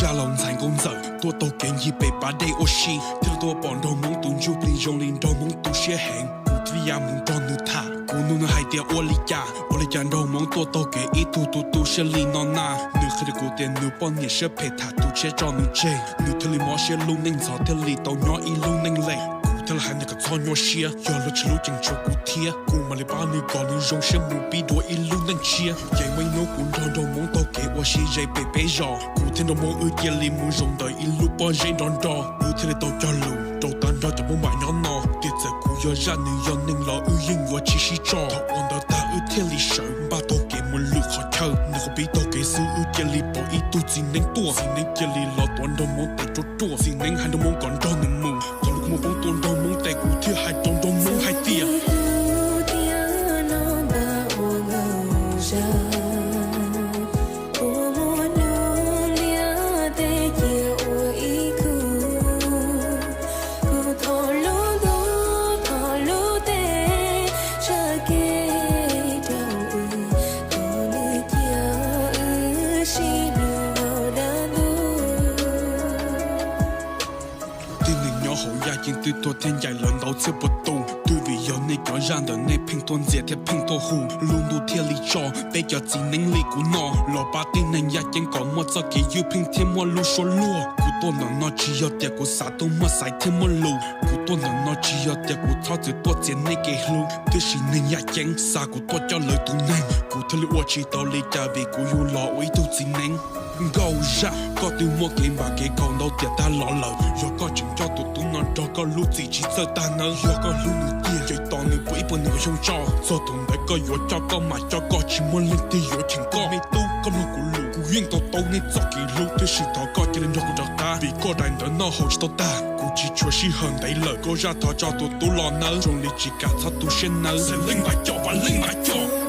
Dab laug ntxhais nkauj ntxawm tuaj taug kev ncig pem pas dej ua si, thiaj li tuaj pom nraug hmoob tus ntsuj plig zoo li nraug hmoob tu siab heev. Kuv thiaj li ya mus nrog nws tham, kuv nug nws hais tias ua li cas, ua li cas nraug hmoob tuaj taug kev ib tug tu tu siab li no na. Nws qhia rau kuv tias nws poj niam siab phem tham tus tshiab tso nws tseg, nws thiaj li mob siab lub neej ntxhov thiaj li tau nyob ib lub neej lem. Kuv thiaj li hais nws kom txhob nyuaj siab, yog lub tsis lub tseem tshuav kuv thiab, kuv mam li pab nws kom nws zoo siab mus pib dua ib lub neej tshiab. Ces muaj ib hnub kuv nrog nraug hmoob taug kev ua si ze pem peb zos, kuv thiab nraug hmoob wb cia li mus zaum ntawm ib lub pob zeb nrov nrov, wb thiaj li tau cog lus rau tag nrho cov hmoob npam nyob no tias txawm kuv yog zaj nws yog neeg los wb yeej yuav tsis sib tso. Thaum ua ntawd tag wb thiaj li sawv npaj taug kev mus lwm qhov chaw. Nws qhov pib taug kev xwb wb cia li pom ib tug txiv neeb tuaj, txiv neeb cia li los tuav nraug hmoob tes ruaj ruaj, txiv neeb hais nraug hmoob kom nrog nws mus. Thaum lub kua muag poob tuaj nraug hmoob tes kuv thiaj hais rau nraug hmoob hais tias Tib neeg nyob hauv yaj ceeb twb tuag thiab ncaim lawv ntau txhiab puas tus. Twb vim yog nej cov zaj ntawm nej pheej tuaj ntxias thiab pheej tuaj hu, lub ntuj thiaj li tso peb cov txiv neeb li kuv no los pab tib neeg yaj ceeb kom muaj txoj kev ywj pheej thiab muaj lub suab luag. Kuv tuaj ntawm no tsis yog tias kuv xav tuaj muaj xaiv thiab muaj lus, kuv tuaj ntawm no tsis yog tias kuv txhob txwm tuaj txiav nej kev hlub, tiam sis neeg yaj ceeb xa kuv tuaj coj lawv tus neeg, kuv thiaj li ua tsis tau li cas vim kuv yug los ua ib tug txiv neeb. Nkauj Zaj, koj twb muaj kev npam kev khaum ntau tiam tag los lawm, yog koj tseem coj tus tub no nrog koj lub txim tsis txawj tag nawb. Yog koj hlub nws tiag ces tos nws puv ib puas nees nkaum xyoo tso, txog thaum ntawd koj yuav coj koj mam coj koj, tsis muaj leej twg yuav cheem koj. Me tub, koj mloog kuv lus, kuv yeej to taub nej txoj kev hlub, tiam sis thov koj cia li nrog kuv rov qab, vim koj daim ntawv noj haus tsis tau tag. Kuv tsis tshuav sij hawm ntev lawm, Nkauj Zaj thov tso tus tub los nawb, zoo li tsis kam txhob tu siab nawb. Xeem Leej Npam Coj, Vam Leej Npam Coj.